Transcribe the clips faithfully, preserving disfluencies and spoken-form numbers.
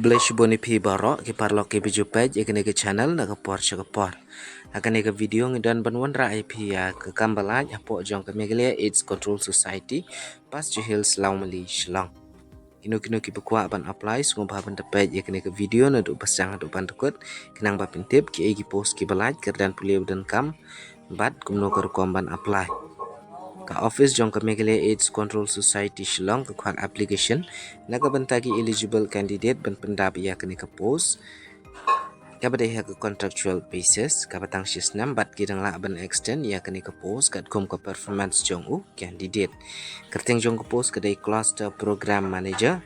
Khublei shibun ïa phi baroh ki paralok kiba ju peit ïa kane ka channel na ka por sha ka por. Ha kane ka video ngi don ban wanrah ïa phi ïa ka kam ba lait hapoh jong ka Meghalaya AIDS Control Society, Pasture Hills, Lawmali, Shillong. Kino kino kiba kwah ban apply, sngewbha ban da peit ïa kane ka video naduh ba sdang haduh ban da kut, khnang ba phin tip kiei ki post kiba lait, kyrdan pule ba donkam, bad kumno ka rukom ban apply. Ka office jong ka Meghalaya AIDS Control Society Shillong ka khot application na ka bynta ki eligible candidate ban pyndap ïa kane ka post, kaba dei ha ka contractual basis, kaba tang shi snem bad ki dang lah ban extend ïa kane ka post katkum ka performance jong u candidate. Kyrteng jong ka post ka dei Cluster Program Manager.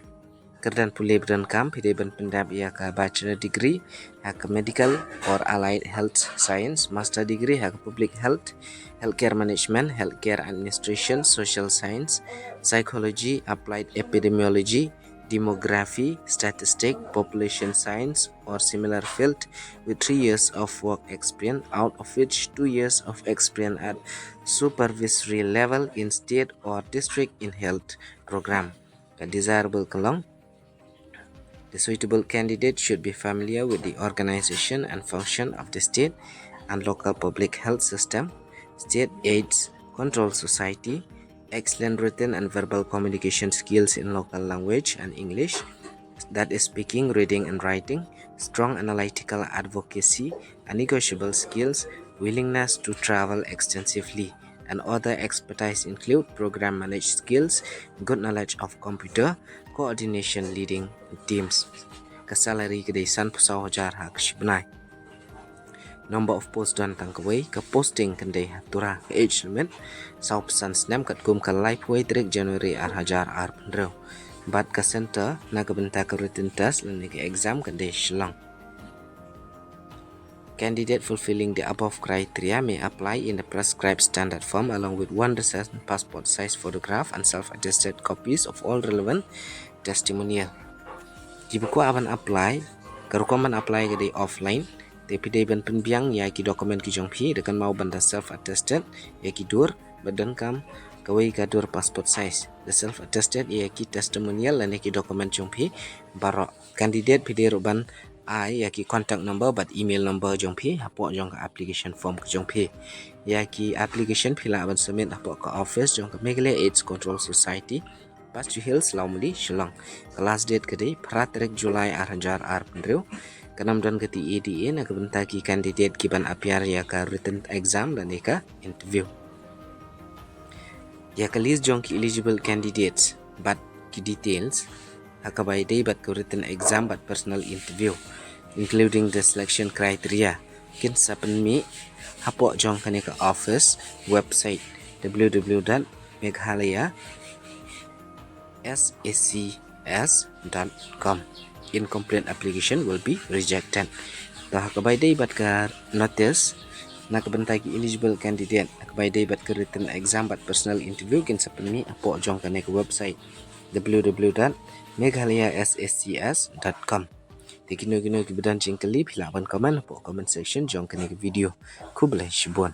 Kyrdan pule ba donkam, phi dei ban pyndap ïa ka bachelor degree ha ka medical or allied health science, master degree ha ka public health, healthcare management, healthcare administration, social science, psychology, applied epidemiology, demography, statistic, population science, or similar field, with three years of work experience, out of which two years of experience at supervisory level in state or district in health program. Ka desirable ka long: the suitable candidate should be familiar with the organization and function of the state and local public health system, state AIDS control society, excellent written and verbal communication skills in local language and English, that is speaking, reading and writing, strong analytical advocacy, and negotiable skills, willingness to travel extensively. And other expertise include program manage skills, good knowledge of computer, coordination, leading teams. Ka salary ka dei sanphew saw hajar ha ka shi bnai. Number of post don tang kawei, ka posting kan dei ha Tura, ka age limit sawphew san snem katkum ka laiphew wei tarik January ar hajar arphew hynriew. Bad ka center na ka bynta ka written test lane ka exam kan dei Shillong. Candidate fulfilling the above criteria may apply in the prescribed standard form along with one recent passport size photograph and self-attested copies of all relevant testimonial. Kiba kwah ban apply, ka rukom ban apply ka dei offline. Te phi dei ban pynbiang ïa ki document ki jong phi, da kynmaw ban da self-attested ïa ki dur ba donkam, kawei ka dur passport size, da self-attested ïa ki testimonial lane ki document jong phi baroh. Candidate phi dei ruh ban ai ïa ki contact number bad email number jong phi hapoh jong ka application form ka jong phi. Ïa ki application phi lah ban submit hapoh ka office jong ka Meghalaya AIDS Control Society, Pasture Hills, Lawmali, Shillong. Ka last date ka dei phra tarik July ar hajar arphew hynriew. Kan ym don ka T A D A na ka bynta ki candidate ki ban appear ïa ka written exam lane ka interview. Ïa ka list jong ki eligible candidates bad ki details ha kaba ïadei bad ka written exam bad personal interview, including the selection criteria, kin sa pynmih hapoh jong kane ka office website, w w w dot meghalaya s a c s dot com. Incomplete application will be rejected. To ha kaba ïadei bad ka notice na ka bynta ki eligible candidate ha kaba ïadei bad ka written exam bad personal interview, kin sa pynmih hapoh jong kane ka website, w w w dot meghalaya s a c s dot com. Te kino kino kiba don jingkylli, phi lah ban comment hapoh comment section jong kane ka video. Khublei shibun.